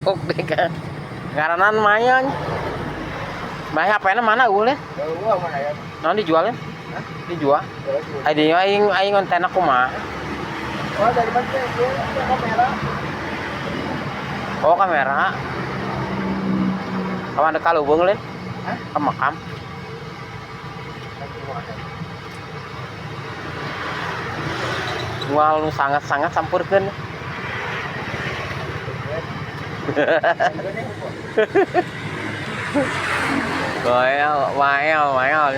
Kok ngaranan mayan. Maya HP-na mana eueuh? Eueuh mana ya? Naon dijualin? Hah? Dijual. Ai dieu aing aing konten aku mah. Oh, dari mana teh? Kamera. Oh, kamera. Kamu ada kalubung lin? Hah? Ke makam. Mual nu sangat-sangat sampurkeun. Wael, wael, wael.